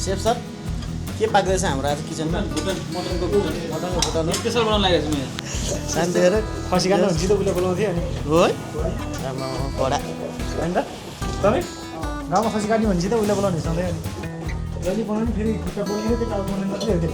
safe sir के पाक्दैछ हाम्रो आज किचनमा मटनको भुटन स्पेसल बनाउन लागेको छु म शान्ति हेर खसी काट्नु हुन्छ त उसले बोलाउँथ्यो अनि हो है आमा कडा होइन त तपाईँ गाउँमा खसी काट्ने भने त उसले बोलाउने सधैँ अनि जहिले बनाउने फेरि खुट्टा बोल्ने त्यो टाउको बनाउने मात्रै हो त्यो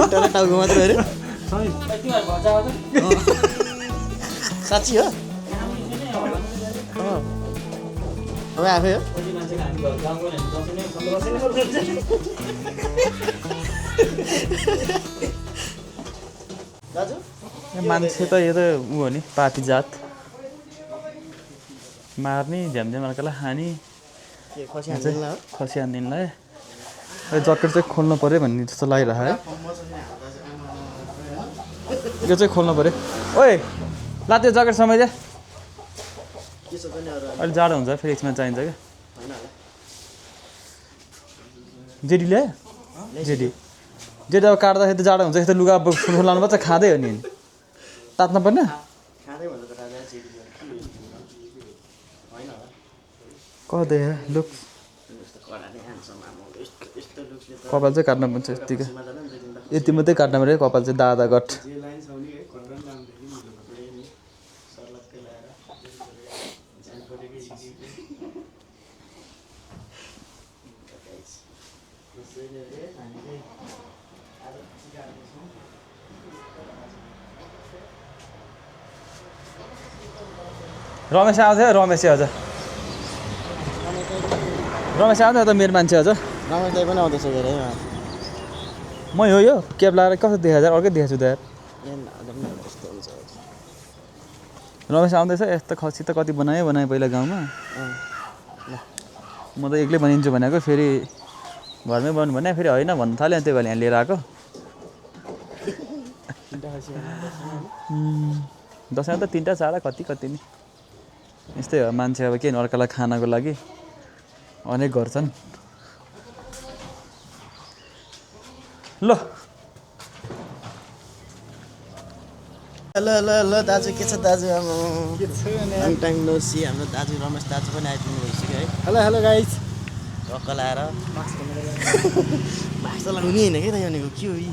खुट्टा र टाउको मात्रै हेऱ्यो तिमीहरू घर जाऊ त साँच्ची हो अब आफै हो पछि मान्छेको हामी घर जाऊ गयो भने दसैँ नै दाजु मान्छे त यो त ऊ हो नि पापी जात मार्ने झ्यामझ्याम अर्कालाई हानी के खसी हान्दिनला हो खसी हानिदिनलाई जकेट चाहिँ खोल्नु पऱ्यो भन्ने जस्तो लागिरहेको है यो चाहिँ खोल्नु पऱ्यो ओए ला त्यो ज्याकेट समाइदिए के छ पनि अरू अहिले जाडो हुन्छ फेरि यसमा चाहिन्छ क्या होइन होला जेडी ल्यायो जेडी जेडी अब काट्दाखेरि त जाडो हुन्छ यस्तो लुगा अब फुल लाउनु पर्छ खाँदै हो नि तात्न पर्ने खाँदै भन्दा त राजा चाहिँ होइन होला कदे लुक यस्तो कडाले ह्यान्डसम आमा यस्तो लुक्सले त कपाल चाहिँ काट्नु पर्छ यतिकै सीमा जाँदा नि देखिन्छ यति मात्रै काट्नु पऱ्यो कपाल चाहिँ दादा गट जे लाइन छ नि है कन्ट्रोल नाम देखि नि सरलक्कै लाएर जान परेकै त्यसैले रे हामी चाहिँ आज सिकार्दैछौँ रमेश आउँथ्यो रमेश अझ रमेश आउँथ्यो त मेरो मान्छे अझ रमेश दाइ पनि आउँदैछ धेरै मै हो यो क्याब लगाएर कस्तो देखाएको छ अर्कै देखाएको छु त यार यस्तो हुन्छ रमेश आउँदैछ यस्तो खसी त कति बनाएँ पहिला गाउँमा म त एक्लै बनिन्छु भनेको फेरि घरमै बनाउनु भने फेरि होइन भन्नु थाल्यो त्यही भएर यहाँ लिएर आएको दसैँमा त 3टा 4टा कति नि यस्तै हो मान्छे अब के अर्कालाई खानको लागि अनेक गर्छन् ल ल ल ल दाजु के छ दाजु लङ टाइम नो सी हाम्रो दाजु रमेश दाजु पनि आइपुग्नु भइसक्यो है हेलो हेलो गाइज रक्क लाएर मास्क त लगाउनु होइन कि त भनेको के हो यी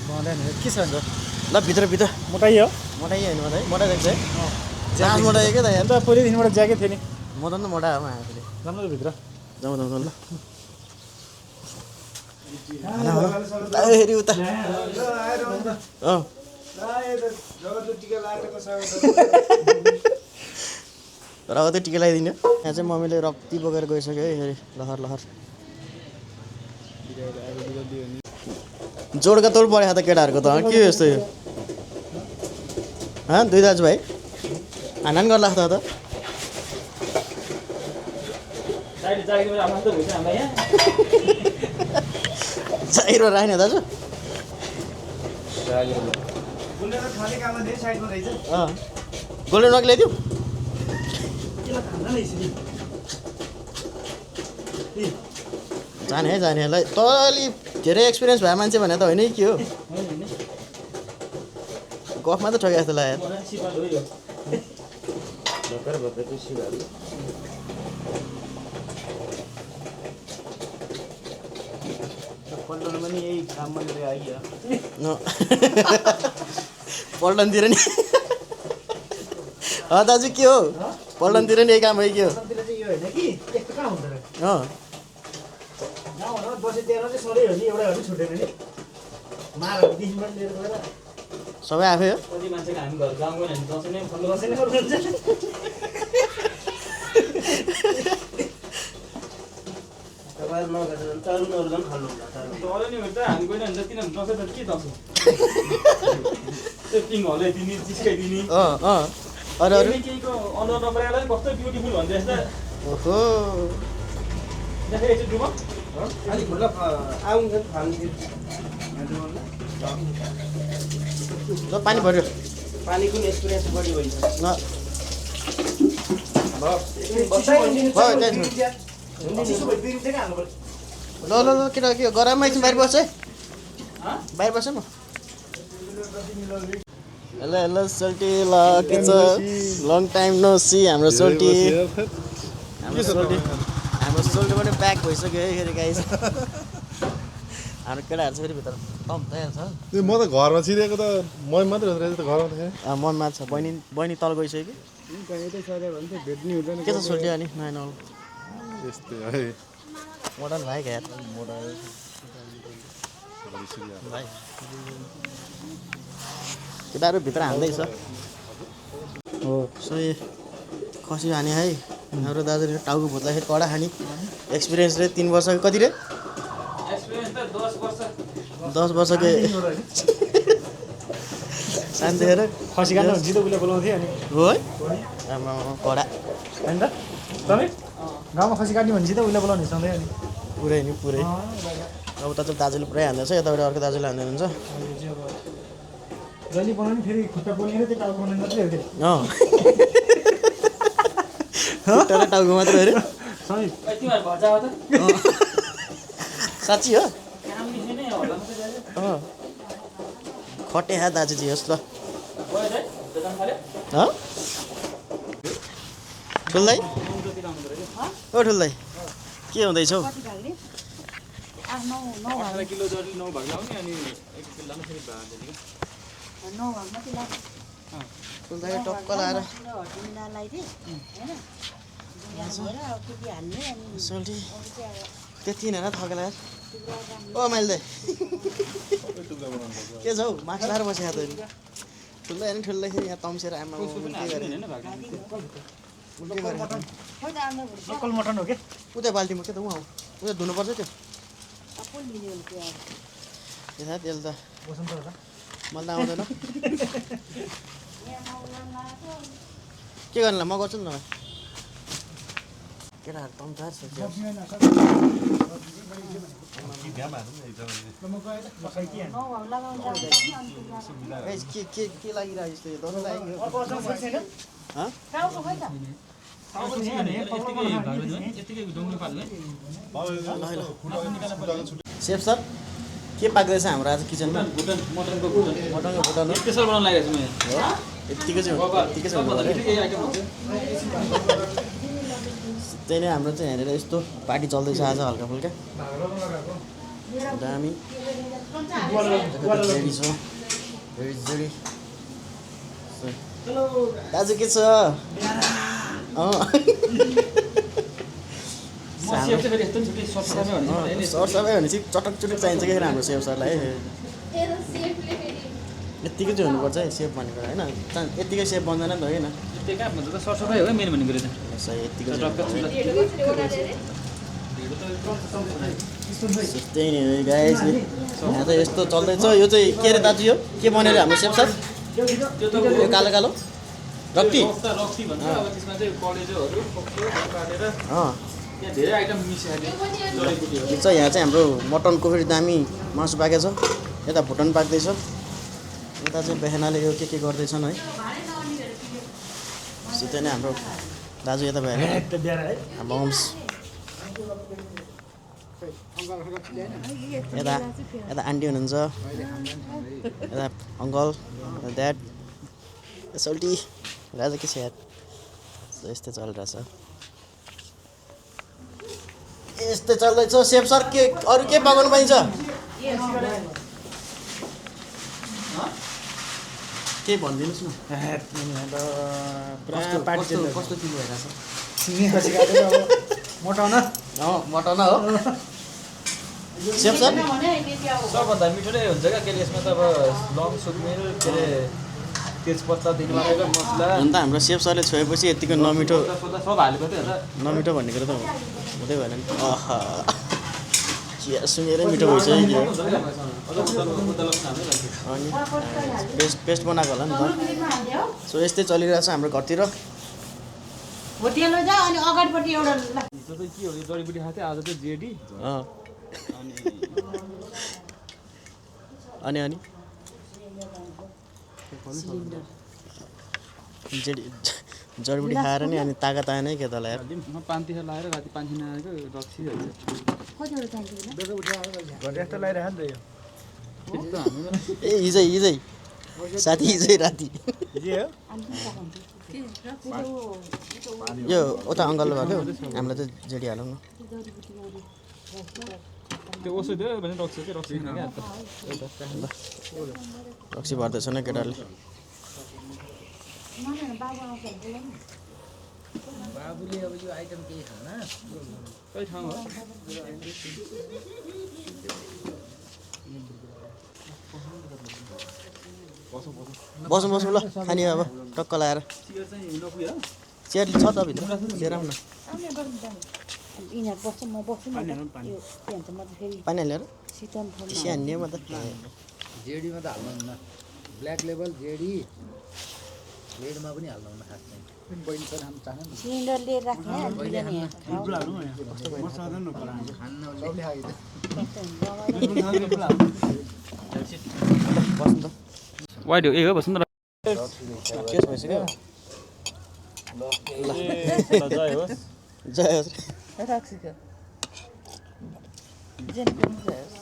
भन्दैन के छ अन्त ल भित्र मोटाइयो मोटाइ होइन मोटाइ मोटाइ देख्छ है जहाज मोटायो क्या त यहाँ अन्त पहिल्यैदेखिबाट ज्याकेट थियो नि मदन त मोटा हो आफूले राम्रो भित्र जाउँ ल फेरि उता अँ तर अब त्यो टिका लगाइदिनु यहाँ चाहिँ मम्मीले रक्ती बोकेर गइसक्यो है फेरि लहर जोडका तोड परेको त केटाहरूको त के हो यस्तो यो दुई दाजुभाइ हानान गर्ला त जागिरो राख्ने दाजु गोल्डन रक ल्याइदिउ जाने है ल त अलि धेरै एक्सपिरियन्स भए मान्छे भने त होइन कि हो गफमा त ठगे जस्तो लाग्यो पल्टन पनि यही काम गरेर आइयो पल्टनतिर नि दाजु के हो पल्टनतिर नि यही काम भयो के हो सबै आफै हो पछि मान्छेको हामी घर जाऊ गयो भने दसैँ नै हामी गएन भने त किन दसैँ त के दसैँ त्यो पिङ हलाइदिने चिस्काइदिने अरू केहीको अनुहार नपरेलाई कस्तो ब्युटिफुल भन्छ यस्तो ओहो देखेको एकचोटि डुबो अलिक खुल्ला आउँछ ल पानी भर्यो पानीको एक्सपिरियन्स बढी भइन्छ ल केटा के गरममा एकछिन बाहिर बस्छ है बाहिर बस्छ म हेलो हेलो सोल्टी ल के छ लङ टाइम नो सी हाम्रो सोल्टी हाम्रो सोल्टी पनि ब्याक भइसक्यो है फेरि गाइस हाम्रो केटाहरू चाहिँ फेरि भित्र तम तयार छ म त घरमा छिरेको त म मात्रै हो त घरमा त मनमा छ बहिनी तल गइसक्यो कि के छ सोल्टी अनि नयाँ नौलो त्यस्तै है मोडल भाइ क्या भाइ केटाहरू भित्र हाल्दैछ हो सो खसी हाने है हाम्रो दाजुले टाउको भुत्दाखेरि कडा खाने एक्सपिरियन्स रे 3 वर्षको कति रे एक्सपिरियन्स त 10 वर्ष 10 वर्षको शान्ति हेर खसी काट्नु जितो बुले बोलाउँथ्यो अनि हो है आमा कडा होइन त तपाईँ गाउँमा खसी काट्ने भने जितो उसले बोलाउने सधैँ अनि पुरै नि पुरै अब त दाजुले पुरै हान्दैछ यताबाट अर्को दाजुले हान्दै हुनुहुन्छ जहिले बनाउने फेरि खुट्टा पोलेर त्यो टाउको बनाउने मात्रै हो त्यो खुट्टा र टाउको मात्रै अरे सही तिमीहरू घर जाऊ त साँच्ची हो काम निस्किने होला मात्रै जाने अँ खटे हा दाजुजी होस् ल गयो है दोकान खाले ठुल्दै ओ ठुल्दै के हुँदैछौ किलो जरी 9 भाग लाउने अनि 1 किलो लानु फेरि भाग दिने ठुल्दै टक्क लाएर सोल्टी त्यति होइन थकेला यार ओ मैले के छ हौ माक्स लाएर बसेको त ठुल्दै होइन ठुल्दैखेरि यहाँ तम्सेर आमा के गरेँ लोकल मटन हो के उतै बाल्टीमा के त उहाँ उता धुनुपर्छ त्यो यता तेल त बसन्त होला मलाई त आउँदैन के गर्नु ल म गर्छु नि त केटाहरू तम्चार छ के लागिरहेको यस्तो यो दसैँ लाग्यो सेफ सर के पाक्दैछ हाम्रो आज किचनमा भुटन मटनको भुटन मटनको भुटन हो स्पेशल बनाउन लागेको छु म यत्तिकै चाहिँ हुँदो यही रहेछ आइटम हुन्छ त्यही नै हाम्रो चाहिँ हेरेर यस्तो पार्टी चल्दैछ आज हल्का फुल्का दामी रेडी छ रेडी दाजु के छ सेफ चाहिँ फेरि यस्तो नि छुट्टै सर्ट सर्टमै भन्ने सर सबै भनेपछि चटक चुटक चाहिन्छ क्या हाम्रो सेफ सरलाई यत्तिकै चाहिँ हुनुपर्छ है सेफ भनेको होइन यत्तिकै सेफ बन्दैन नि त होइन त्यो कहाँ भन्छ त सरसफाइ हो मेन भनेको रहेछ सही यत्तिकै टक्क त्यही नै हो गाइस यहाँ त यस्तो चल्दैछ यो चाहिँ के अरे दाजु यो के बनेर हाम्रो सेफ सर त्यो त यो कालो कालो रक्ती रक्ती भन्छ अब त्यसमा चाहिँ कलेजोहरू काटेर अँ त्यहाँ धेरै आइटम मिसाइले जडीबुटीहरू यो चाहिँ यहाँ चाहिँ हाम्रो मटनको फेरि दामी मासु पाकेको छ यता भुटन पाक्दैछ यता चाहिँ बेहेनाले यो के गर्दैछन् है सिधै नै हाम्रो दाजु यता भएर हाम्रो होम्स यता यता आन्टी हुनुहुन्छ यता अङ्कल ड्याड सोल्टी राजा के छ यार यस्तै चलिरहेछ यस्तै चल्दैछ सेफ सर के अरू के पकाउनु पाइन्छ के भनिदिनुहोस् न कस्तो किलो भइरहेछ मटाउन मटन हो सेफ सर सबभन्दा मिठो नै हुन्छ क्या के अरे यसमा त अब लङ सुकमेल के अरे तेजपत्ता दिनुमारेको मसला हुन त हाम्रो सेफ सरले छोएपछि यतिको नमिठो सोदा सब हालेको थियो र नमिठो भन्ने कुरो त हुँदै भएन नि आहा चिया सुँगेरै मिठो भइसक्यो अनि पेस्ट बनाएको होला नि त सो यस्तै चलिरहेछ हाम्रो घरतिर होटेल जा अनि अगाडिपट्टि एउटा के हो यो जडीबुटी खाएको थियो आज चाहिँ जेडी अनि जडीबुटी खाएर नि अनि तागत आएन है के तँलाई यार म पान्तिखा लगाएर राति पानी नआएको रक्सी जस्तो लगाइरहेको नि त यो ए हिजै साथी हिजै राति यो उता अङ्कल भएको हामीलाई त जेडी हालौँ न त्यो ओसो दियो भने रक्सी के रक्सी किन क्या रक्सी भर्दैछ न केटाहरूले बाबुले अब यो आइटम केही खाना कही ठाउँ हो बसौँ बसौँ ल खाने अब टक्क लगाएर चेयर छ त भित्र चेयर आउन यिनीहरू बस्छ म बस्छु न यो के भन्छ म त फेरि पानी हालेर शीतल चिया हान्ने म त जेडीमा त हाल्नुहुन्न ब्ल्याक लेभल जेडी रेडमा पनि हाल्नुहुन्न खास चाहिँ सिलिन्डर लिएर राख्ने दुईजना यहाँ बस्नु त वाइट हो ए हो बस्नु न केस भइसक्यो जय होस् जय होस् राख्छु जेन पनि